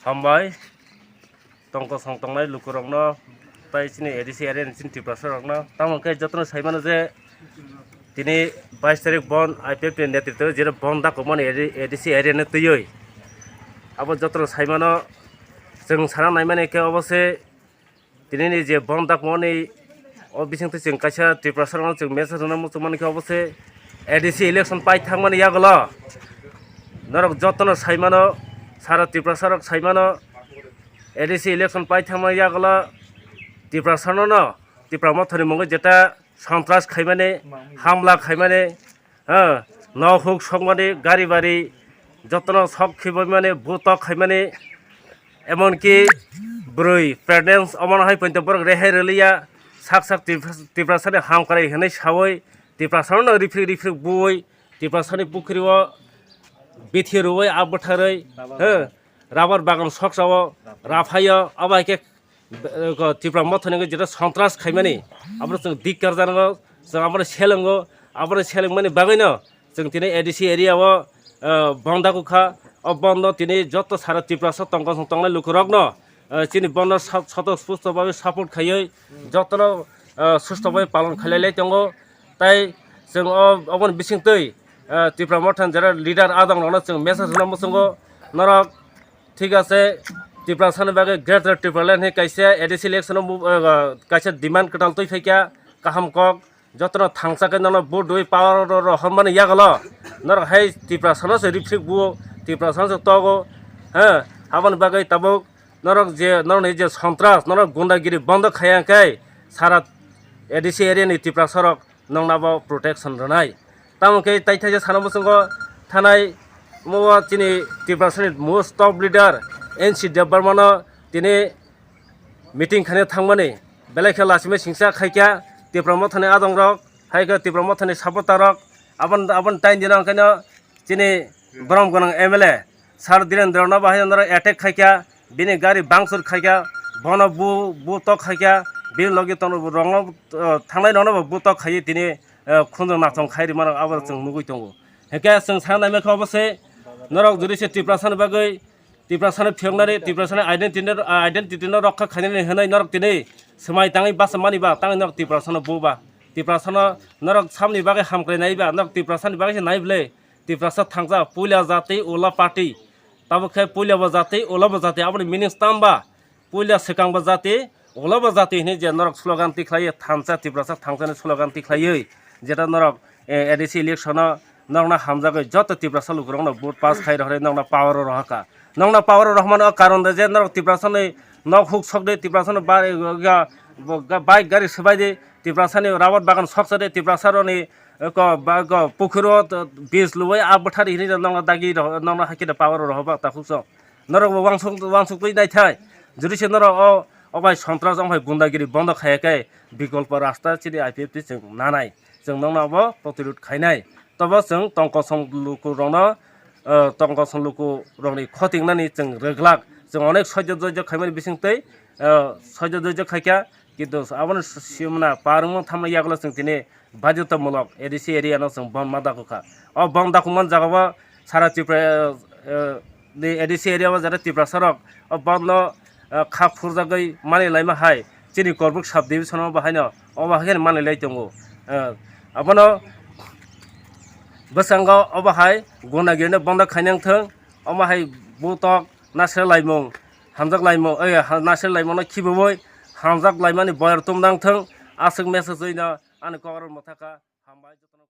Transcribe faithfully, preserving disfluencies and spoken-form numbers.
Hambai, tongkosong tongnai lukurokno, tai chini A D C area ni chini Tiprasa rokno. Tamo khe jotono sai mano je tini bais tarik bon I P F ni netritwo je bon dakmani A D C area ni twiwi. Abo jotono sai mano, chwng sana naimani khe obo se Tinini je bon dakmani o bisingtwi chwng kaisa Tiprasa rokno chwng message rwna muchungmani khe obo se A D C election pai thangmani yagulo norok jotono sai mano, sara Tiprasa rok sai mano, A D C election pai thangmani yagulo Tiprasa no, no, Tipra Mothani mungwi jeta sontras khaimani, hamla khaimani, ha, nok huk sokmani, gari bari jotono sok khibaimani, butok khaimani, emonki bwrwi pregnant omono hai poito borok rehai rwliya, sak sak Tipra-, Tiprasani hamkrai hinwi sawi, Tiprasano rifrik rifrik buwi, Tiprasani pukhrio bithi rwwi, a bwtharwi, ha, rabar bagan soksa o raphaio, abo hai khe Be-, ko Tipra Mothani wngwi jeta sontras khaimani, abono chwng dikkar janango, chwng abono selengo, abono selengmani bagwino chwng tini A D C area o, eh, bon dakukha. O bondo tini joto sara Tiprasa tongkosong tongnai lukurokno, eh, chini bondo sa-, soto spusto babe support khaiwi jotono, eh, susto babe palon khailai lai tongo. Tai chwng o, oboni bisingtwi, eh, Tipra Mothani jeta leader adongrokno chwng message rwna muchungo, norok Thik ase, Tiprasani bagwi Greater Tipraland hai kaisa A D C election o mu-, uh, kaisa demand kwtal twi phaikha, kaham kok, jotono thangsa khe nono vote rwi power o rohormani yagulo, norok hai Tiprasano se ripsik buo, Tiprasano se togo, ha, aboni bagwi tabuk norok je, norokni je sontras, norok gundagiri bondo khaiya khe sara A D C area ni Tiprasarok nokna bo protection rwnai. Tamo khe tai thaisa sana bwskango thanai omo chini Tiprasani most top leader N C Debbarmano tini meeting khaina thangmani belai khe lachimai singsa khaikha Tipra Mothani adongrok, hai khe Tipra Mothani supporterrok abon, abon taini dino hwnkhe no chini borom gwnang M L A Sir Dhirendra no bahai norok attack khaikha, bini gari bangchur khaikha, bono bu, bu tok khaikha, bini logi tongo rokno, uh, thangnai rokno bo bu tok khaiwi tini, uh, khunjwng nathong khai rwmano abo chwng nugwi tongo. Hwnkhe chwng sana naimai kha obo se norok jodi se Tiprasani bagwi, Tiprasani phiyoknani, Tiprasani identity no, uh, identity no rokha khainani hwnwi norok tini swmai tangwi basa mani ba, tangwi norok Tiprasano bu ba, Tiprasano norok samni bagwi hamkrai nai ba, norok Tiprasani bagwi se nai bwle. Tiprasa thangsa, puila jati, ula party. Tabuk khe puila bo jati, ula bo jati. Aboni meaning tamba? Puila swkang bo jati, ula bo jati hinwi je norok slogan tikhlaiwi thansa, Tiprasa thangsani slogan tikhlaiwi. Jeta norok, eh, A D C election o norokno hamjagwi joto Tiprasa lukurokno vote pass khai rohorwi norokno power o rohorkha. Norokno power o rohormani o karon de je norok Tiprasani nok huk sokdi, Tiprasani ba-, ga-, ga-, bike gari swbaidi, Tiprasani rabar bagan sokchadi, Tiprasaroni Ko, ba, ko, pukhuro to bis luwai a bwthar hini nokno dagi rw-, nokno hakhe da power rw ba ta khukso. Norok bo wangsuk, wangsuk twi nai thai. Jodi se norok o, o bai sontras, o bai gundagiri bondo khaya khe bikolpo rasta chini I P F T chwng nanai. Chwng nokno abo protirud khainai. Tobo chwng tongkosong lukurokno, eh, tongkosong lukurokni khotingnani chwng rwglak. Chwng onek soijo doijo khaimani bisingtwi, eh, soijo doijo khaikha. Kintu abono si-, simna parwngmung thamna yagulo chwng tini Bajotomulok A D C area no chwng bon ma dakukha. O bon dakukmani jagao sara Tripura, eh, eh, ni A D C area o jara Tiprasa rok o bon no, eh, kha phurjagwi mani laima hai chini Korbuk sub division o bahai no omo hai khe mani lai tongo. Eh, abono bwskango obo hai gunagirino bondo khainang thung, omo hai butok nasre laimung, hamjak laimung, eh, ha-, nasre laimung no khibiwi hamjak laimani boyar tum nang thung, aswk message wi no ani kokoro mwthakha, hambai jotono.